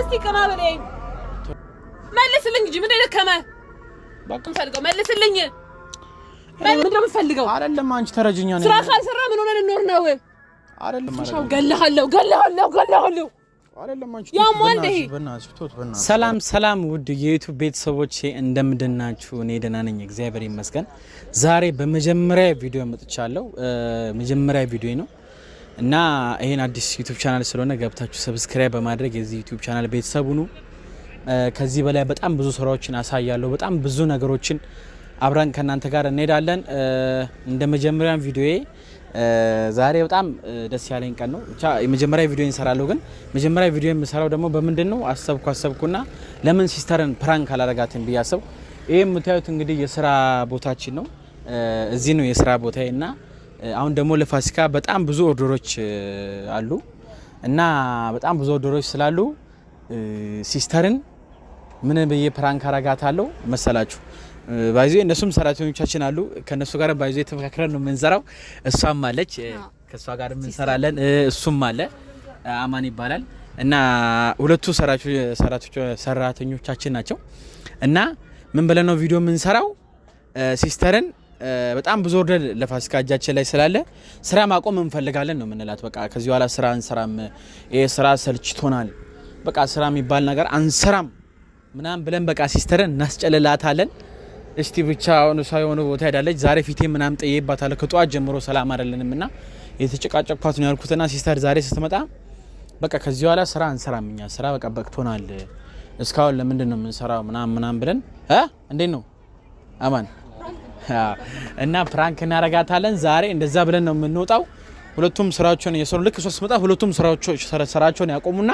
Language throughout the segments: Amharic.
እስቲ ቀና በለኝ፣ መልስልኝ እንጂ ምንድን ነው የደከመህ? በቃ የምፈልገው መልስልኝ። ምንድን ነው የምትፈልገው? አይደለም አንቺ ተረጅኛ ነው። ስራ ካልሰራ ምን ሆነን ልኖር ነው? አይደለም ሻው ገለሃለሁ፣ ገለሃለሁ፣ ገለሃለሁ። አይደለም አንቺ ያሟል እንዴ? በእናትሽ ቶት በእናትሽ። ሰላም ሰላም፣ ውድ የ YouTube ቤተሰቦቼ እንደምንድናችሁ? እኔ ደህና ነኝ፣ እግዚአብሔር ይመስገን። ዛሬ በመጀመሪያ ቪዲዮ መጥቻለሁ። መጀመሪያ ቪዲዮ ነው እና ይሄን አዲስ YouTube channel ስለሆነ ገብታችሁ subscribe በማድረግ የዚህ YouTube channel ቤተሰብ ሁኑ። ከዚህ በላይ በጣም ብዙ ስራዎችን አሳያለሁ። በጣም ብዙ ነገሮችን አብረን ከእናንተ ጋር እንሄዳለን። እንደ መጀመሪያ ቪዲዮዬ ዛሬ በጣም ደስ ያለኝ ቀን ነው። ብቻ የመጀመሪያ ቪዲዮ እንሰራለሁ። ግን መጀመሪያ ቪዲዮ የምሰራው ደግሞ በምንድን ነው አሰብኩ አሰብኩና ለምን sister ን prank አላረጋትን ብዬ አሰብኩ። ይህ የምታዩት እንግዲህ የስራ ቦታችን ነው። እዚህ ነው የስራ ቦታዬ እና አሁን ደግሞ ለፋሲካ በጣም ብዙ order ኦች አሉ እና በጣም ብዙ order ኦች ስላሉ sister ን ምን ብዬ prank አረጋታለሁ መሰላችሁ? By the way እነሱም ሰራተኞቻችን አሉ። ከነሱ ጋር by the way ተመካክረን ነው የምንሰራው። እሷም አለች፣ ከእሷ ጋር እንሰራለን። እሱም አለ፣ አማን ይባላል እና ሁለቱ ሰራተኞቻችን ናቸው። እና ምን ብለን ነው ቪዲዮ የምንሰራው? Sister ን በጣም ብዙ order ለፋሲካ እጃችን ላይ ስላለ ስራ ማቆም እንፈልጋለን ነው የምንላት። በቃ ከዚህ በኋላ ስራ አንሰራም፣ ይሄ ስራ ሰልችቶናል፣ በቃ ስራ የሚባል ነገር አንሰራም ምናምን ብለን በቃ sister ን እናስጨልላታለን። እስቲ ብቻ አሁን እሷ የሆነ ቦታ ሄዳለች። ዛሬ ፊቴ ምናምን ጥዬባታለሁ። ከጠዋት ጀምሮ ሰላም አይደለንም እና የተጨቃጨቅኳት ነው ያልኩትና sister ዛሬ ስትመጣ በቃ ከዚህ በኋላ ስራ አንሰራም እኛ ስራ በቃ በቅቶናል፣ እስካሁን ለምንድን ነው የምንሰራው ምናምን ምናምን ብለን እንዴት ነው አማን እና prank እናረጋታለን። ዛሬ እንደዛ ብለን ነው የምንወጣው። ሁለቱም ስራቸውን እየሰሩ ልክ እሷ ስትመጣ ሁለቱም ስራቸውን ያቆሙና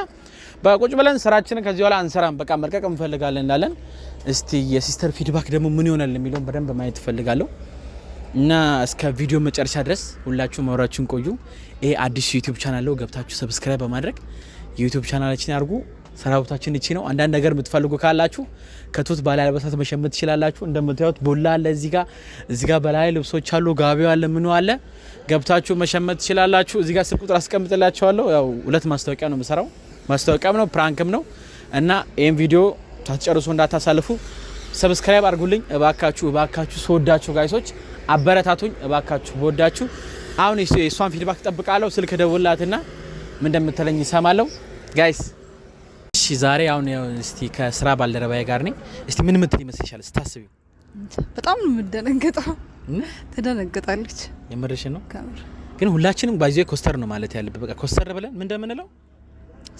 በቁጭ ብለን ስራችንን ከዚህ በኋላ አንሰራም፣ በቃ መልቀቅ እንፈልጋለን እንላለን። እስቲ የ sister feedback ደግሞ ምን ይሆናል የሚለውን በደንብ ማየት እፈልጋለሁ እና እስከ ቪዲዮ መጨረሻ ድረስ ሁላችሁም አብራችሁን ቆዩ። ይሄ አዲስ YouTube channel ነው፣ ገብታችሁ subscribe በማድረግ የ YouTube channel ኣችን ያርጉ። ስራ ቦታችን እቺ ነው። አንዳንድ ነገር የምትፈልጉ ካላችሁ ከቱት ባላይ አልባሳት መሸመት ትችላላችሁ። እንደምታዩት ቦላ አለ እዚህ ጋር፣ እዚህ ጋር በላይ ልብሶች አሉ፣ ጋቢው አለ፣ ምኑ አለ። ገብታችሁ መሸመት ትችላላችሁ። እዚህ ጋር ስልክ ቁጥር አስቀምጥላችኋለሁ። ያው ሁለት ማስታወቂያ ነው የምሰራው፣ ማስታወቂያም ነው prank ም ነው እና ይሄን ቪዲዮ ሳትጨርሱ እንዳታሳልፉ። Subscribe አድርጉልኝ እባካችሁ፣ እባካችሁ ስወዳችሁ guys ኦች አበረታቱኝ እባካችሁ፣ በወዳችሁ። አሁን የእሷን feedback ጠብቃለሁ። ስልክ ደውላትና ምን እንደምትለኝ ይሰማለሁ guys። እሺ ዛሬ አሁን ያው እስቲ ከስራ ባልደረባዬ ጋር ነኝ። እስቲ ምን ምትል ይመስልሻል ስታስቢው? በጣም ነው የምደነግጠው። ትደነግጣለች። የምርሽን ነው? ከምር። ግን ሁላችንም by the way ኮስተር ነው ማለት ያለብን። በቃ ኮስተር ብለን ምን እንደምንለው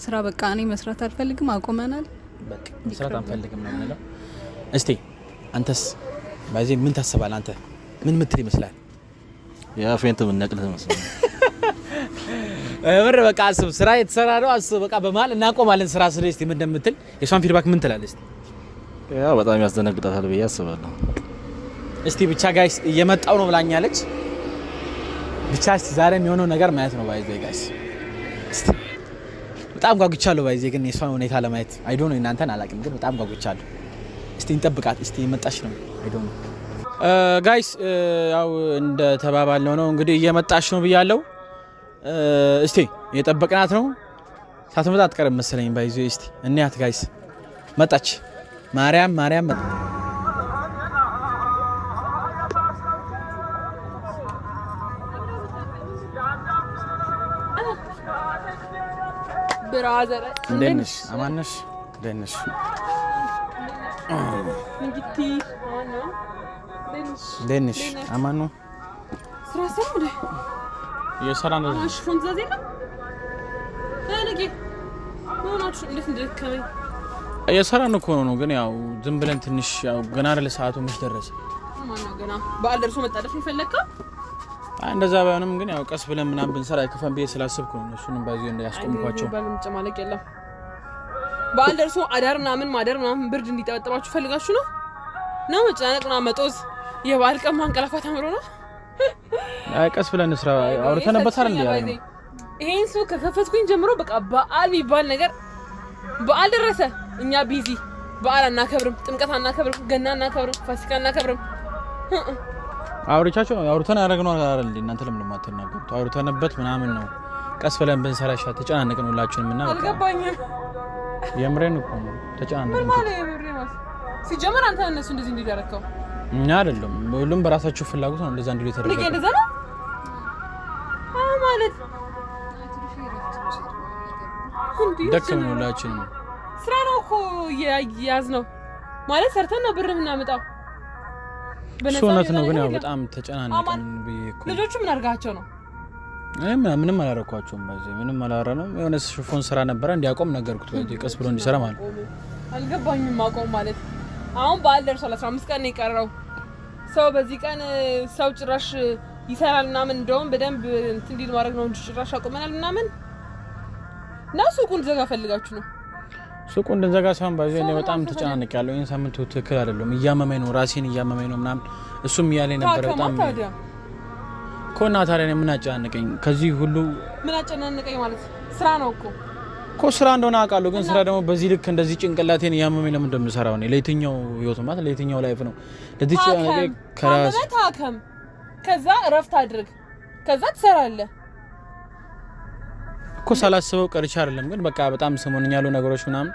ስራ በቃ እኔ መስራት አልፈልግም፣ አቁመናል። በቃ መስራት አንፈልግም ነው የምንለው። እስቲ አንተስ by the way ምን ታስባለህ? አንተ ምን ምትል ይመስላል? ያ faint የምነቅልህ መስሎኝ። ምር በቃ አስብ፣ ስራ የተሰራ ነው አስብ። በቃ በመሀል እናቆማለን ስራ ስለ እስቲ ምን እንደምትል የሷን feedback ምን ትላለህ? እስቲ ያው በጣም ያስደነግጣታል ብዬ አስባለሁ። እስቲ ብቻ guys እየመጣው ነው ብላኛለች። ብቻ እስቲ ዛሬ የሚሆነው ነገር ማየት ነው። By the way guys እስቲ በጣም ጓጉቻለሁ። By the way ግን የሷን ሁኔታ ለማየት I don't know፣ እናንተን አላውቅም፣ ግን በጣም ጓጉቻለሁ። እስቲ እንጠብቃት። እስቲ የመጣች ነው I don't know guys። ያው እንደ ተባባልነው ነው እንግዲህ እየመጣች ነው ብያለሁ። እስቲ እየጠበቅናት ነው። ሳትመጣ አትቀርም መሰለኝ። By the way እስቲ እንያት guys። መጣች። ማርያም ማርያም መጣ። Brother እንዴት ነሽ? አማን ነሽ? እንዴት ነሽ? ንግቲ እንዴት ነሽ? አማን ነው። ስራ ሰሩ እንዴ? እየሰራ ነው። ሽፎን ትእዛዝ የለም ነገ ሆናችሁ እንዴት እንደደከመኝ እየሰራን እኮ ነው። ግን ያው ዝም ብለን ትንሽ ያው ገና አይደለ ሰዓቱ መች ደረሰ። ማነው ገና በዓል ደርሶ መጣደፍ የፈለግከው? አይ እንደዛ ባይሆንም ግን ያው ቀስ ብለን ምናምን ብንሰራ አይከፋም ብዬ ስላሰብኩ ነው እነሱንም by the way ያስቆምኳቸው። ባል መጨማለቅ የለም። በዓል ደርሶ አዳር ምናምን ማደር ምናምን ብርድ እንዲጠበጥባችሁ ፈልጋችሁ ነው ነው መጨናነቅ ምናምን መጦዝ የበዓል ቀን ማንቀላፋት አምሮ ነው። አይ ቀስ ብለን እንስራ አውርተንበት አይደል እንዴ ያለው። ይሄን ሱቅ ከከፈትኩኝ ጀምሮ በቃ በዓል የሚባል ነገር በዓል ደረሰ፣ እኛ busy በዓል አናከብርም፣ ጥምቀት አናከብርም፣ ገና አናከብርም፣ ፋሲካ አናከብርም። አውርቻቸው አውርተን ያደረግነው አይደል እንዴ? እናንተ ለምን የማትናገሩት? አውርተንበት ምናምን ነው። ቀስ ብለን ብንሰራ ይሻላል። ተጨናነቅን ሁላችንም እና በቃ አልገባኝም። የምሬን እኮ ነው። ተጨናነቅን። ምን ማለት የምሬን ማለት ሲጀመር አንተ እነሱ እንደዚህ እንዲደረከው እኛ አይደለም፣ ሁሉም በራሳቸው ፍላጎት ነው እንደዛ እንዲሉ የተደረገው። እንደዛ ነው አዎ ማለት ደከምን ሁላችንም። ስራ ነው እኮ ያዝ ነው ማለት ሰርተን ነው ብር የምናመጣው። እሱ እውነት ነው፣ ግን ያው በጣም ተጨናነቅን ብዬ እኮ። ልጆቹ ምን አድርጋቸው ነው? እኔ ምንም አላደረኳቸውም። በዚህ ምንም አላወራንም። የሆነ ሽፎን ስራ ነበረ እንዲያቆም ነገርኩት። በዚህ ቀስ ብሎ እንዲሰራ ማለት አልገባኝም። ማቆም ማለት አሁን በዓል ደርሷል። 15 ቀን ነው የቀረው። ሰው በዚህ ቀን ሰው ጭራሽ ይሰራል ምናምን። እንደውም በደንብ እንትን እንዲል ማድረግ ነው እንጂ ጭራሽ አቁመናል ምናምን እና ሱቁን ዘጋ ፈልጋችሁ ነው? ሱቁ እንድንዘጋ ሳይሆን ባይዘ እኔ በጣም ተጨናንቄያለሁ። ይሄን ሳምንት ትክክል አይደለም፣ እያመመኝ ነው፣ ራሴን እያመመኝ ነው ምናምን እሱም እያለኝ ነበረ። በጣም እኮ እና ታዲያ እኔ ምን አጨናነቀኝ ከዚህ ሁሉ? ምን አጨናነቀኝ ማለት ስራ ነው እኮ እኮ ስራ እንደሆነ አውቃለሁ፣ ግን ስራ ደግሞ በዚህ ልክ እንደዚህ ጭንቅላቴን እያመመኝ ለምን እንደምሰራው እኔ ለየትኛው ህይወት ማለት ለየትኛው life ነው ለዚህ ጨናነቀኝ? ከራስ ታከም፣ ከዛ እረፍት አድርግ፣ ከዛ ትሰራለህ እኮ ሳላስበው ቀርቼ አይደለም፣ ግን በቃ በጣም ሰሞኑን ያሉ ነገሮች ምናምን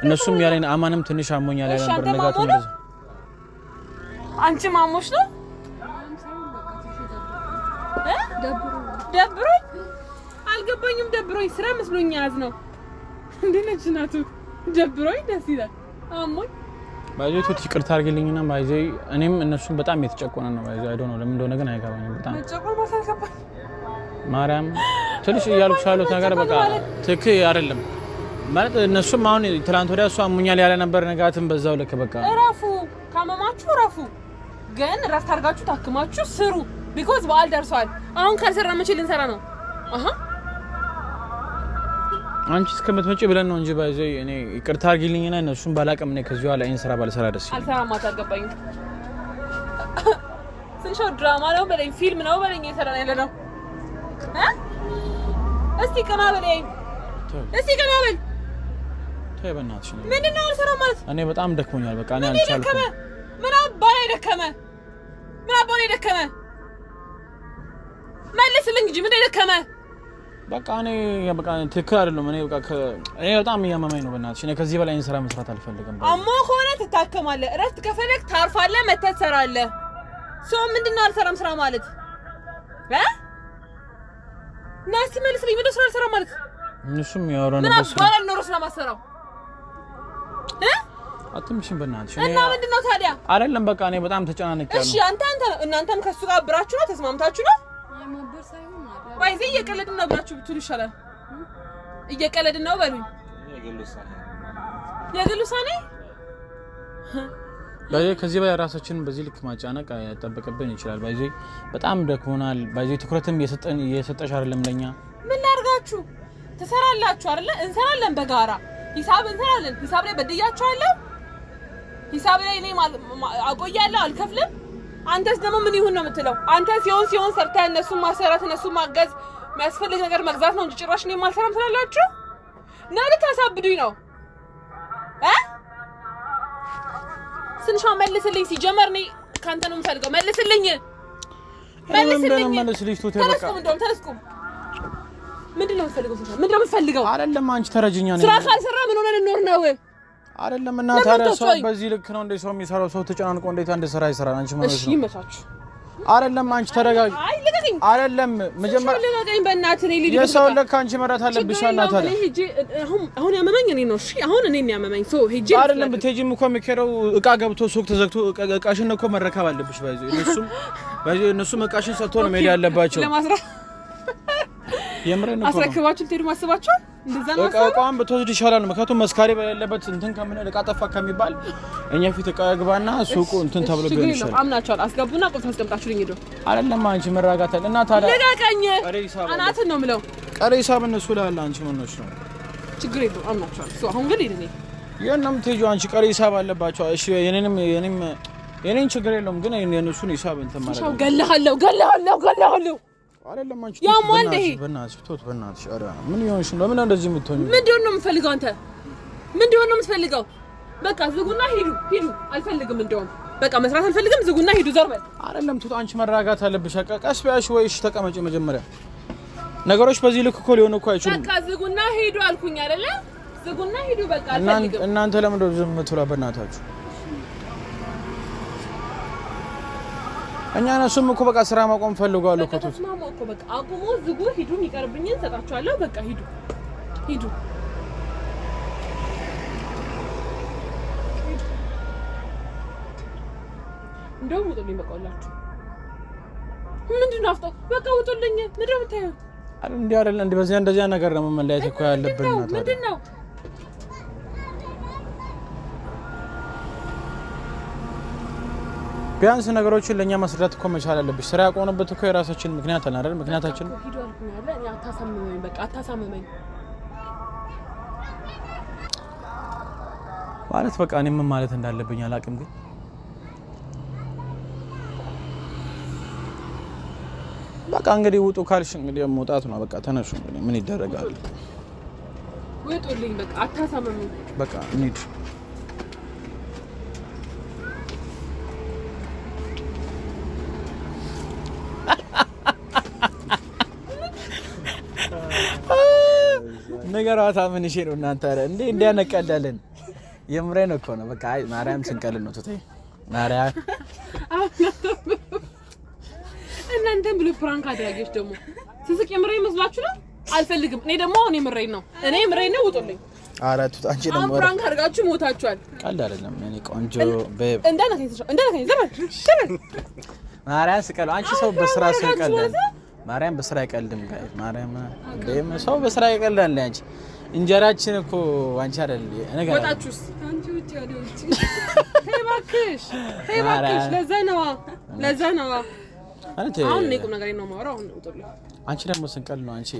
እነሱም ያለኝ አማንም ትንሽ አሞኛል ያለ ነበር። ነጋቱ እንደዛ አንቺ ማሞሽ ነው ደብሮኝ አልገባኝም። ደብሮኝ ስራ መስሎኝ ያዝ ነው እንዴ ነች ናቱ ደብሮኝ ደስ ይላል አሞኝ ባይዘ ቱት ይቅርታ አድርጊልኝና ባይዘ እኔም እነሱም በጣም የተጨቆነ ነው። ባይዘ I don't know ለምን እንደሆነ ግን አይገባኝም። በጣም መጨቆን ማለት አልገባኝም። ማርያም ትንሽ እያልኩሽ ያሉት ነገር በቃ ትክክል አይደለም ማለት እነሱም አሁን ትላንት ወዲያ እሱ አሞኛል ያለ ነበር። ነጋትም በዛው ልክ በቃ እረፉ፣ ካመማችሁ እረፉ፣ ግን እረፍት አድርጋችሁ ታክማችሁ ስሩ። because በዓል ደርሷል። አሁን ካልሰራ መቼ ልንሰራ ነው? አሃ አንቺ እስከምትመጪ ብለን ነው እንጂ ባይዘ እኔ ይቅርታ አድርጊልኝና እነሱም ባላቅም እኔ ከዚህ በኋላ ይሄን ስራ ባልሰራ ደስ ይለኛል። አልሰራም። አልገባኝም። ስንሻው ድራማ ነው በለኝ፣ ፊልም ነው በለኝ፣ እየሰራን ያለ ነው። እስቲ ቀና በለኝ፣ እስቲ ቀና በል። ተይ በእናትሽ። ምንድን ነው አልሰራም ማለት? እኔ በጣም ደክሞኛል። በቃ እኔ አልቻልኩም። ምን አባ ነው የደከመ? ምን አባ ነው የደከመ? መልስልኝ እንጂ ምንድን ነው የደከመ? በቃ እኔ በቃ ትክክል አይደለም። እኔ በቃ እኔ በጣም እያመመኝ ነው። በእናትሽ እኔ ከዚህ በላይ ስራ መስራት አልፈልግም። አሞ ከሆነ ትታከማለህ፣ እረፍት ከፈለግ ታርፋለህ፣ መተህ ትሰራለህ። ሰው ምንድን ነው አልሰራም ስራ ማለት እ ና እስኪ መልስልኝ። ምንድን ነው ስራ አልሰራም ማለት? እነሱም ያወራው ምን ነበር። አባላ ኖሮ ስራ ማሰራው እ አትምሽም በእናትሽ። እና ምንድን ነው ታዲያ? አይደለም በቃ እኔ በጣም ተጨናንቄያለሁ። እሺ አንተ አንተ እናንተም ከሱ ጋር አብራችሁ ነው ተስማምታችሁ ነው ባይዜ እየቀለድን ነው ብላችሁ ብትሉ ይሻላል። እየቀለድን ነው በሉኝ። የግል ውሳኔ ባይዜ ከዚህ በላይ ራሳችንን በዚህ ልክ ማጫነቅ ያጠበቅብን ይችላል። ባይዜ በጣም ደክሞናል። ባይዜ ትኩረትም እየሰጠሽ አይደለም ለኛ። ምን ላድርጋችሁ? ትሰራላችሁ አይደለ? እንሰራለን፣ በጋራ ሂሳብ እንሰራለን። ሂሳብ ላይ በድያችኋለሁ። ሂሳብ ላይ እኔ አቆያለሁ፣ አልከፍልም። አንተስ ደግሞ ምን ይሁን ነው የምትለው? አንተ ሲሆን ሲሆን ሰርተህ እነሱን ማሰራት እነሱን ማገዝ የሚያስፈልግ ነገር መግዛት ነው እንጂ ጭራሽ እኔም አልሰራም ትላላችሁ ነው? ልታሳብዱኝ ነው እ ስንሻ መልስልኝ። ሲጀመር እኔ ከአንተ ነው የምፈልገው። መልስልኝ፣ መልስልኝ። ተነስኩም፣ እንደውም ተነስኩም። ምንድን ነው የምትፈልገው? ስንሻ ምንድን ነው የምትፈልገው? አይደለም አንቺ ተረጅኛ ነኝ። ስራ ካልሰራ ምን ሆነ ልኖር ነው? አይደለም እና ታዲያ ሰው በዚህ ልክ ነው እንደ ሰው የሚሰራው? ሰው ተጨናንቆ እንዴት አንድ ስራ ይሰራል? አንቺ ማለት ነው። እሺ ይመቻችሁ። አይደለም አንቺ ተረጋጊ። አይ ልቀቀኝ። አይደለም መጀመሪያ ልቀቀኝ፣ በእናትህ እኔ ልሂድ። የሰው ልክ አንቺ መራት አለብሽ። እና ታዲያ እኔ ሂጅ አሁን አሁን ያመመኝ እኔ ነው። እሺ አሁን እኔ ነው ያመመኝ። so ሂጅ። አይደለም ብትሄጂም እኮ የሚኬደው እቃ ገብቶ ሱቅ ተዘግቶ እቃሽን እኮ መረከብ አለብሽ። ባይዞ እነሱም ባይዞ እነሱም እቃሽን ሰጥቶ ነው መሄድ ያለባቸው። ለማስራ የምሬን እኮ ነው። አስረክባችሁ ልትሄዱ ማስባችኋል? እንደዛ ነው እቃ እቃዋን ብትወስድ ይሻላል። ምክንያቱም መስካሪ በሌለበት እንትን ከምን እቃ ጠፋ ከሚባል እኛ ፊት እቃ ግባና ሱቁ እንትን ተብሎ ቢሆን ይሻላል። አምናችኋል። አስገቡና ቁልፍ አስቀምጣችሁልኝ ሂዱ። አይደለም አንቺ መረጋጋት አለ እና ታዲያ ልቀቀኝ። አናትን ነው የምለው። ቀሪ ሂሳብ እነሱ ላይ አለ። አንቺ ምን ሆነሽ ነው? ችግር የለውም አምናችኋል። so አሁን ግን ሂድ። እኔ የት ነው የምትሄጂው አንቺ? ቀሪ ሂሳብ አለባቸው። እሺ የኔንም የኔም የኔን ችግር የለውም ግን የእነሱን ሂሳብ እንትን ማለት ነው። ገለሃለሁ፣ ገለሃለሁ፣ ገለሃለሁ አይደለም አንቺ ያማል እንዴ? በእናትሽ ቶት በእናትሽ። ኧረ ምን ይሆንሽ ነው? ለምን እንደዚህ የምትሆኚው? ምንድን ነው የምትፈልገው አንተ? ምንድን ነው የምትፈልገው? በቃ ዝጉና ሂዱ፣ ሂዱ። አልፈልግም፣ እንደውም በቃ መስራት አልፈልግም። ዝጉና ሂዱ፣ ዞር በል። አይደለም ቶት አንቺ መረጋጋት አለብሽ። ቀስ በያሽ ወይ እሺ፣ ተቀመጪ መጀመሪያ። ነገሮች በዚህ ልክ እኮ ሊሆኑ እኮ አይችሉም። በቃ ዝጉና ሂዱ አልኩኝ አይደለ? ዝጉና ሂዱ። በቃ አልፈልግም። እናንተ ለምንድን ነው ዝም የምትሏት? በእናታችሁ እኛ እነሱም እኮ በቃ ስራ ማቆም ፈልጓል እኮ ተስማሙ እኮ በቃ አቁሙ፣ ዝጉ፣ ሂዱ። የሚቀርብኝን ሰጣችኋለሁ። በቃ ሂዱ፣ ሂዱ። እንደውም ውጡልኝ። በቃ ሁላችሁ ምንድን ነው አፍጠው፣ በቃ ውጡልኝ። ምንድን ነው የምታዩት? እንዲህ አይደለ እንዲህ በዚያ እንደዚያ ነገር ነው መለያየት እኮ ያለብን። ምንድን ነው ቢያንስ ነገሮችን ለእኛ ማስረዳት እኮ መቻል አለብሽ። ስራ ያቆምንበት እኮ የራሳችን ምክንያት አለ አይደል? ምክንያታችን ሂዱ አልኩኝ አይደለ? እኔ አታሳምመኝ፣ በቃ አታሳምመኝ ማለት በቃ እኔ ምን ማለት እንዳለብኝ አላውቅም፣ ግን በቃ እንግዲህ ውጡ ካልሽ እንግዲህ መውጣት ነው። በቃ ተነሱ እንግዲህ ምን ይደረጋል? ውጡልኝ፣ በቃ አታሳምመኝ። በቃ እንሂድ። ነገሯታ ምን እሺ ነው እናንተ? ኧረ እንዴ እንዲያነቀልዳለን የምሬን እኮ ነው። በቃ አይ ማርያም ስንቀልድ ነው ትተይ ማርያም እናንተም ብሎ prank አድራጊዎች ደግሞ ስስቅ የምሬን መስሏችሁ ነው። አልፈልግም። እኔ ደግሞ አሁን የምሬን ነው። እኔ የምሬን ነው። ውጡልኝ። ኧረ ቱት አንቺ አሁን ደግሞ prank አድርጋችሁ ሞታችኋል። ቀልድ አይደለም። እኔ ቆንጆ babe እንዳነካኝ እንዳነካኝ ዘመን ዘመን ማርያም ስቀል አንቺ ሰው በስራ ሰው ይቀልዳል። ማርያም በስራ አይቀልድም። guys ማርያም እንዴ ሰው በስራ ይቀልዳል። አንቺ እንጀራችን እኮ አንቺ አይደል ነገር ወጣችሁስ? አንቺ ውጭ ወደ ውጭ ተይ እባክሽ፣ ተይ እባክሽ። ለዛ ነዋ፣ ለዛ ነዋ። ማለት አሁን እኔ ቁም ነገር ነው የማወራው። አሁን ውጡልኝ። አንቺ ደግሞ ስንቀል ነው አንቺ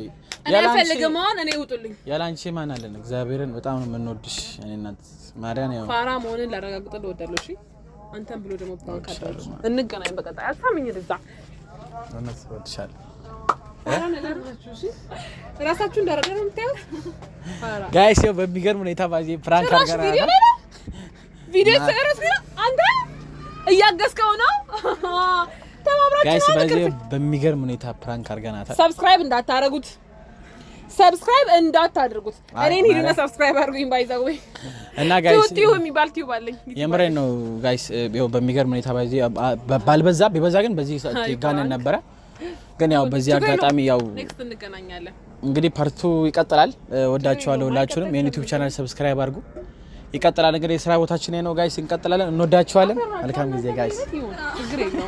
እኔ አልፈልግም። አሁን እኔ ውጡልኝ። ያለ አንቺ ማን አለን? እግዚአብሔርን በጣም ነው የምንወድሽ። እኔ እናት ማርያም ያው ፋራ መሆንን ላረጋግጥልህ እወዳለሁ። እሺ አንተም ብሎ ደግሞ prank አድራጊ። እንገናኝ በቀጣይ። አታምኝ ለዛ እውነት እወድሻለሁ። ፋራ ነገር ናችሁ። እሺ ራሳችሁ እንዳረዳ ነው የምታዩት። ፋራ guys ያው በሚገርም ሁኔታ ባዚ prank ጭራሽ ቪዲዮ ላይ ነው ቪዲዮ ተቀረጽ። አንተ እያገዝከው ነው። ተባብራችሁ guys ነው። ባዚ በሚገርም ሁኔታ prank አድርገናታል። subscribe እንዳታረጉት፣ subscribe እንዳታደርጉት። እኔን ሂዱና subscribe አድርጉኝ። by the way እና guys tube የሚባል tube አለኝ። የምሬን ነው guys። ይኸው በሚገርም ሁኔታ ባዚ ባልበዛ ቢበዛ ግን በዚህ ሰዓት ይጋነን ነበረ። ግን ያው በዚህ አጋጣሚ ያው next እንገናኛለን። እንግዲህ part ኡ ይቀጥላል። ወዳችኋለሁ ሁላችሁንም። የ YouTube channel subscribe አድርጉ። ይቀጥላል እንግዲህ የስራ ቦታችን ነው guys። እንቀጥላለን። እንወዳችኋለን። መልካም ጊዜ guys። ችግር የለውም።